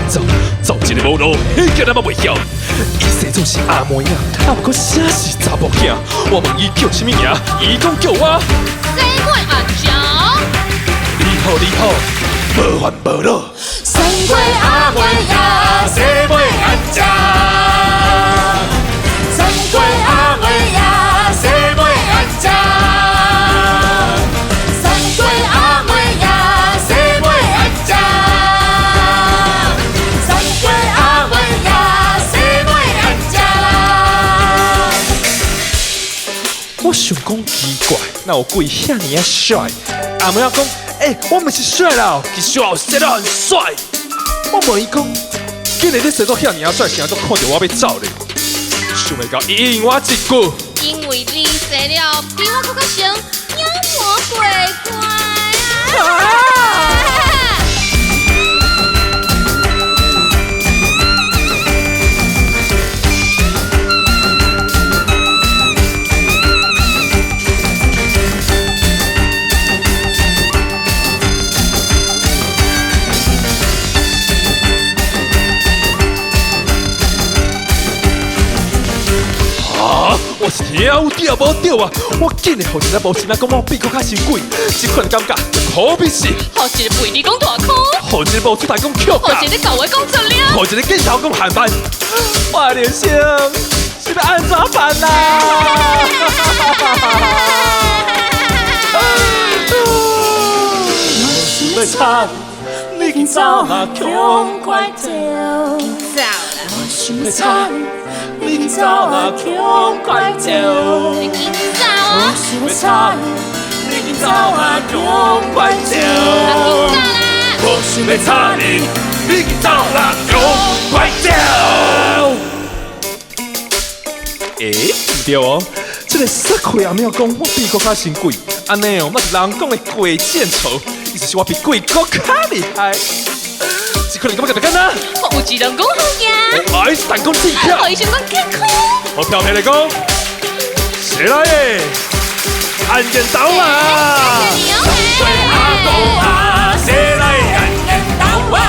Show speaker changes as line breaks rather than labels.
走，走一个無路，彼叫咱嘛袂曉。伊生做是阿妹仔，啊，毋過啥是查某囝。我問伊叫啥物名，伊講叫我
西妹阿嬌。
你好你好，無煩無惱。
三歲阿妹呀，
西妹阿嬌。
三歲阿妹呀，
西妹阿嬌。
三歲阿妹呀，
西妹阿嬌。
三歲阿妹呀，
西妹阿嬌。我想講奇怪，哪有鬼遐爾仔帥？阿妹仔講，欸，我毋是帥啦，其實我生得很帥。我問伊講，今日你生做遐爾仔帥，是按怎看著我欲走咧？想袂到伊應我一句，
因為你生了比我閣較像妖魔鬼怪啊！
啊！我是聽有對無對啊！我竟然予一個無神仔講我比閣較像鬼，這款感覺好比是，
予一個肥膩講大箍，
予一個無出台講翹
予一個厚話講十了，
予一個鏡頭講韓版，我的人生是欲按怎辦啊？
我想欲插你，你緊走啊，強快跳！
走啦！
我想欲插你，你緊走啊，強快跳！
你緊走
我
啊！
想欲插你，你緊走啊，強快跳！
緊走啦！
我想欲插你，你緊走啊，強快跳！欸，毋對哦，這個雪開阿妹講我比閣較像鬼，按呢哦，那是人講的鬼見愁，意思是我比鬼閣較厲害。這可能感覺特簡單，
有一人講好行，
愛因斯坦講正巧，
予醫生講健康。
予飄飄來講，誰來的？安緣投啊！
謝謝你哦。
阿公啊，誰來安緣投啊？